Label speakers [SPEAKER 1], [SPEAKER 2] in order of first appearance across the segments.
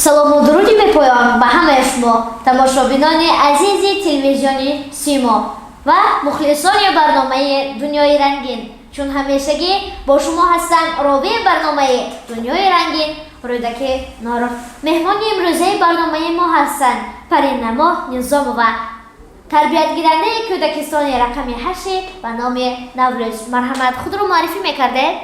[SPEAKER 1] Салому дуруди бепоён ба ҳамаи шумо, тамошобинони азизи телевизиони Симо ва мухлисони барномаи «Дунёи рангин». Чун ҳамешагӣ, бо шумо ҳастам ровии барномаи «Дунёи рангин» Рӯдаки Норов. Меҳмони имрӯзаи барномаи мо ҳастанд Паринамоҳ Низомова, тарбиятгирандаи кӯдакистони рақами 8 ба номи Наврӯз. Марҳамат, худро муаррифӣ мекардед?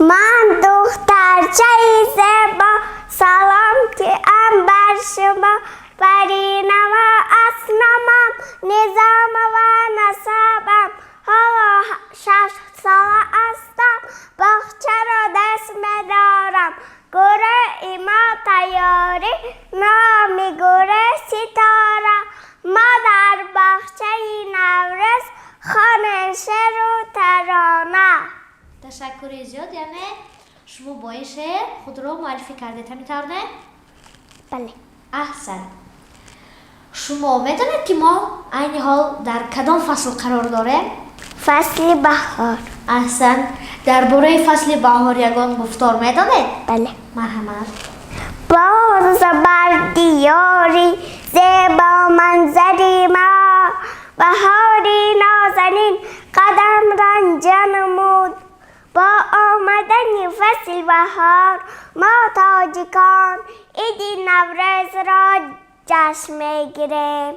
[SPEAKER 2] Ман духтарчаи зебо, салом ки ам бар шумо. Паринамо аст номам, Низомова насабам. Ҳоло 6 сола ҳастам, боғчаро дӯст медорам. Гурӯҳи мо тайёрӣ, номи гурӯҳ Ситора. Мо дар боғчаи Наврӯз хонем шеъру тарона.
[SPEAKER 1] Ташаккури зиёд. Яъне шумо бо ин шеър худро муаррифӣ кардед, ҳамин тавр, не?
[SPEAKER 2] Бале.
[SPEAKER 1] Аҳсан. Шумо медонед, ки мо айни ҳол дар кадом фасл қарор дорем?
[SPEAKER 2] Фасли баҳор.
[SPEAKER 1] Аҳсан. Дар бораи фасли баҳор ягон гуфтор медонед?
[SPEAKER 2] Бале.
[SPEAKER 1] Марҳамат.
[SPEAKER 2] Боз бар диёри зебо манзари мо баҳори нозанин қадам ранҷа намуд. Бо омадани фасли баҳор мо, тоҷикон, иди Наврӯзро ҷашн мегирем.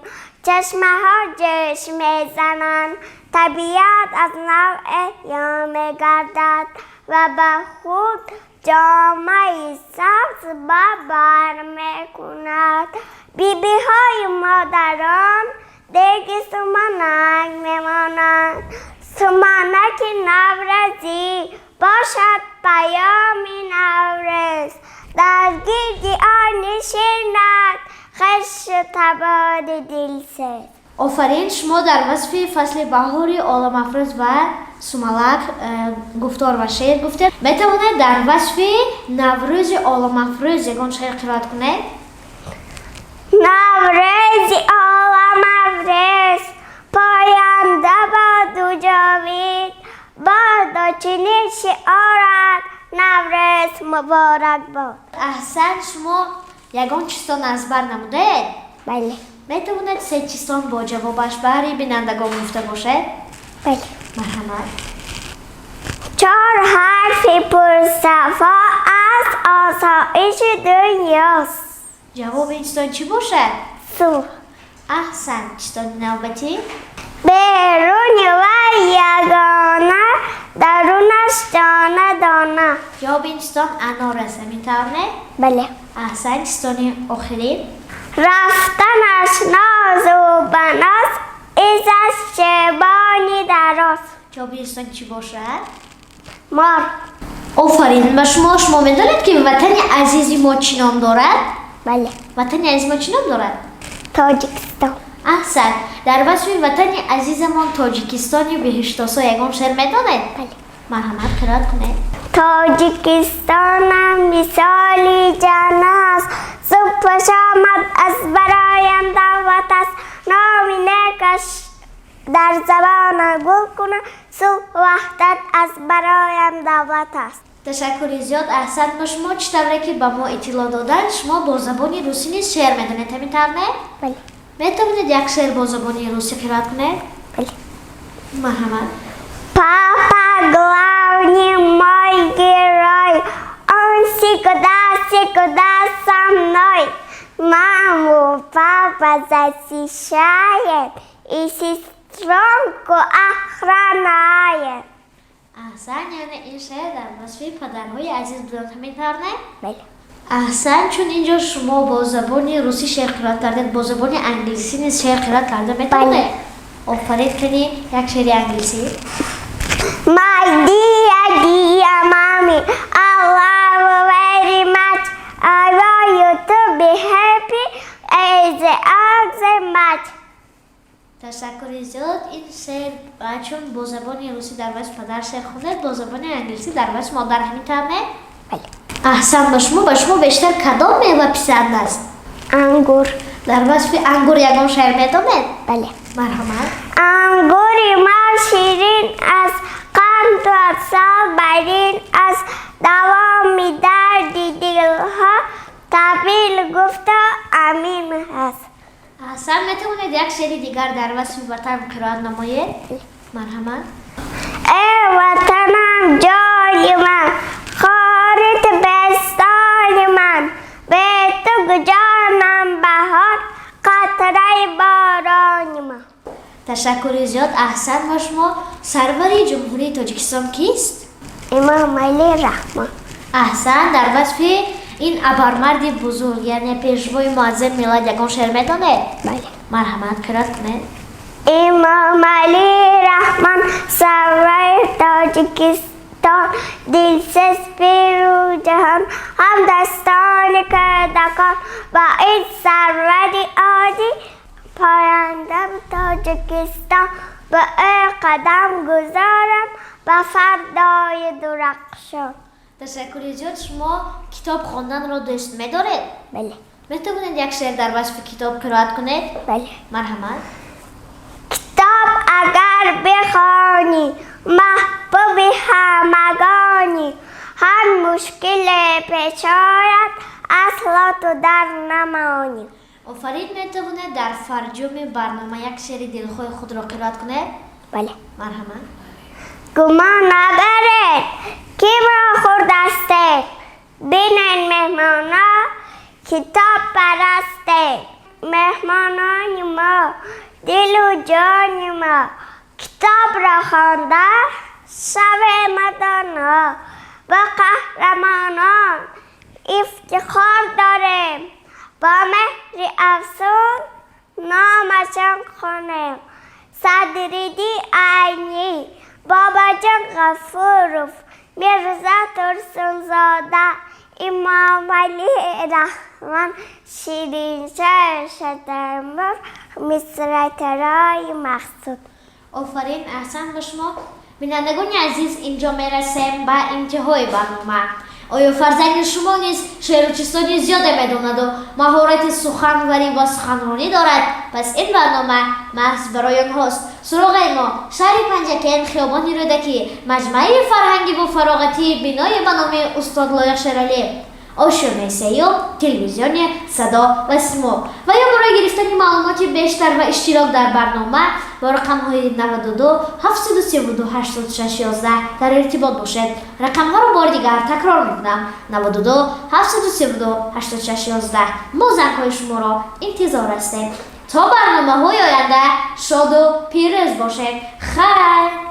[SPEAKER 2] Чашмаҳо ҷӯш мезананд, табиат аз нав эҳё мегардад ва ба худ ҷомаи сабз ба бар мекунад. Бибиҳою модарон деги суманак мемонанд. Суманаки наврӯзӣ бошад паёми Наврӯз. Дар гирди он нишинад хешу табори дилсӯз.
[SPEAKER 1] Офарин! Шумо дар васфи фасли баҳори оламафрӯз ва сумалак гуфтор ва шеър гуфтед. Метавонед дар васфи Наврӯзи оламафрӯз ягон шеър қироат кунед?
[SPEAKER 2] Наврӯзи оламафрӯз поянда боду ҷовид, бодо чунин шиорат: Наврӯз муборак бод.
[SPEAKER 1] Аҳсан. Шумо ягон чистон аз бар намудаед?
[SPEAKER 2] Бале.
[SPEAKER 1] Метавонед се чистон бо ҷавобаш баҳри бинандагон гуфта бошед?
[SPEAKER 2] Бале.
[SPEAKER 1] Марҳамат.
[SPEAKER 2] Чор ҳарфи пурсафо аст, осоиши дунёст.
[SPEAKER 1] Ҷавоби ин чистон чӣ бошад?
[SPEAKER 2] Сулҳ.
[SPEAKER 1] Аҳсан. Чистони навбатӣ?
[SPEAKER 2] Беруни вай ягона, дарунаш дона дона.
[SPEAKER 1] Ҷавоби ин чистон анор аст, ҳамин тавр, не?
[SPEAKER 2] Бале.
[SPEAKER 1] Аҳсан. Чистони охирин?
[SPEAKER 2] Рафтанаш нозу баноз, изаш шебони дароз.
[SPEAKER 1] Ҷавоби ин чистон чӣ бошад?
[SPEAKER 2] Мор.
[SPEAKER 1] Офарин ба шумо. Шумо медонед, ки ватани азизи мо чӣ ном дорад?
[SPEAKER 2] Бале.
[SPEAKER 1] Ватани азизи мо чӣ ном дорад?
[SPEAKER 2] Тоҷикистон.
[SPEAKER 1] Аҳсан. Дар васфи ватани азизамон, Тоҷикистони беҳиштосо, ягон шеър медонед?
[SPEAKER 2] Бале.
[SPEAKER 1] Марҳамат, қироат кунед.
[SPEAKER 2] Тоҷикистонам мисоли ҷаннат аст, субҳу шомат аз бароям даъват аст. Номи некаш дар забонам гул кунад, сулҳу ваҳдат аз бароям давлат аст.
[SPEAKER 1] Ташаккури зиёд, аҳсан ба шумо. Чӣ тавре ки ба мо иттилоъ доданд, шумо бо забони русӣ низ шеър медонед, ҳамин тавр, не?
[SPEAKER 2] Бале.
[SPEAKER 1] Метавонед як шеър бо забони русӣ қироат кунед?
[SPEAKER 2] Бале.
[SPEAKER 1] Марҳамат.
[SPEAKER 2] Папа главный мой герой, он всегда, всегда со мной. Маму папа защищает и сестренку охраняет.
[SPEAKER 1] Аҳсан. Яъне ин шеър дар васфи падарҳои азиз буданд, ҳамин тавр, не?
[SPEAKER 2] Бале.
[SPEAKER 1] Аҳсан. Чун инҷо шумо бо забони русӣ шеър қироат кардед, бо забони англисӣ низ шеър қироат карда метавонед? Офарин. Кани, як шеъри англисӣ.
[SPEAKER 2] My dear, dear mommy, I love you very much. I want you to be happy as the much.
[SPEAKER 1] Ташаккури зиёд. Ин шеър чун бо забони русӣ дар васфи падар шеър хондед, бо забони англисӣ дар васфи модар, ҳамин тавр, не?
[SPEAKER 2] Бале.
[SPEAKER 1] Аҳсан ба шумо. Ба шумо бештар кадом мева писанд аст?
[SPEAKER 2] Ангур.
[SPEAKER 1] Дар васфи ангур ягон шеър медонед?
[SPEAKER 2] Бале.
[SPEAKER 1] Марҳамат.
[SPEAKER 2] Ангури мо ширин аст, қанду асал барин аст, давоми дарди дилҳо. Замин аст.
[SPEAKER 1] Аҳсан, метавонед як шеъри дигар дар васфи ватан қироат намоед? Марҳамат.
[SPEAKER 2] Эй ватанам, ҷони ман, хори ту бестони ман, бе ту ҷонам баҳор, қатраи борони ман.
[SPEAKER 1] Ташаккури зиёд, аҳсан ба шумо. Сарвари Ҷумҳурии Тоҷикистон кист?
[SPEAKER 2] Имомалӣ Раҳмон.
[SPEAKER 1] Аҳсан, дар васфи ин абармарди бузург, яъне пешвои муаззами миллат, ягон шеър медонед?
[SPEAKER 2] Бале.
[SPEAKER 1] Марҳамат, қироат кунед.
[SPEAKER 2] Имомалӣ Раҳмон, сарвари Тоҷикистон, дилсӯз пиру ҷаҳон, ҳамдастони кӯдакон, бо ин сарвари одӣ, пояндам Тоҷикистон, ба ӯ қадам гузорам, ба фардои дурахшон.
[SPEAKER 1] Ташаккури зиёд. Шумо китоб хонданро дӯст медоред?
[SPEAKER 2] Бале.
[SPEAKER 1] Метавонед як шеър дар васфи китоб қироат кунед?
[SPEAKER 2] Бале.
[SPEAKER 1] Марҳамат.
[SPEAKER 2] Китоб агар бихонӣ, маҳбуби ҳамагонӣ, ҳар мушкиле пеш ояд, асло ту дар намонӣ.
[SPEAKER 1] Офарин, метавонед дар фарҷоми барнома як шеъри дилхоҳи худро қироат кунед?
[SPEAKER 2] Бале.
[SPEAKER 1] Марҳамат.
[SPEAKER 2] Гумон набаред, ки мо хурдастем, бинед, меҳмоно, китоб парастем. Меҳмонони мо, дилу ҷони мо, китобро хонда шавем доно, ба қаҳрамонон ифтихор дорем, бо меҳри афзун номашон хонем: Садриддин Айнӣ, Бобоҷон Ғафуров, Мирзо Турсунзода, Имомалӣ Раҳмон, Шириншоҳ Шотемур, Мисраътарои Мақсуд.
[SPEAKER 1] Офарин, аҳсан ба шумо. Бинандагони азиз, инҷо мерасем ба интиҳои барнома. Оё фарзанди шумо низ шеъру чистони зиёде медонаду маҳорати суханварӣ ва суханронӣ дорад? Пас ин барнома маҳз барои онҳост. Суроғаи мо: шаҳри Панҷакент, хиёбони Рӯдакӣ, маҷмӯаи фарҳангиву фароғатии бинои ба номи устод Лоиқ Шералӣ, ошёнаи сеюм, телевизиони Садо ва Симо. Ва ё барои гирифтани маълумоти бештар ва иштирок дар барнома бо рақамҳои 92 732 86 11 дар иртибот бошед. Рақамҳоро бори дигар такрор мекунам: 92 732 86 11. Мо зангҳои шуморо интизор ҳастем. То барномаҳои оянда шоду пирӯз бошед. Хайр.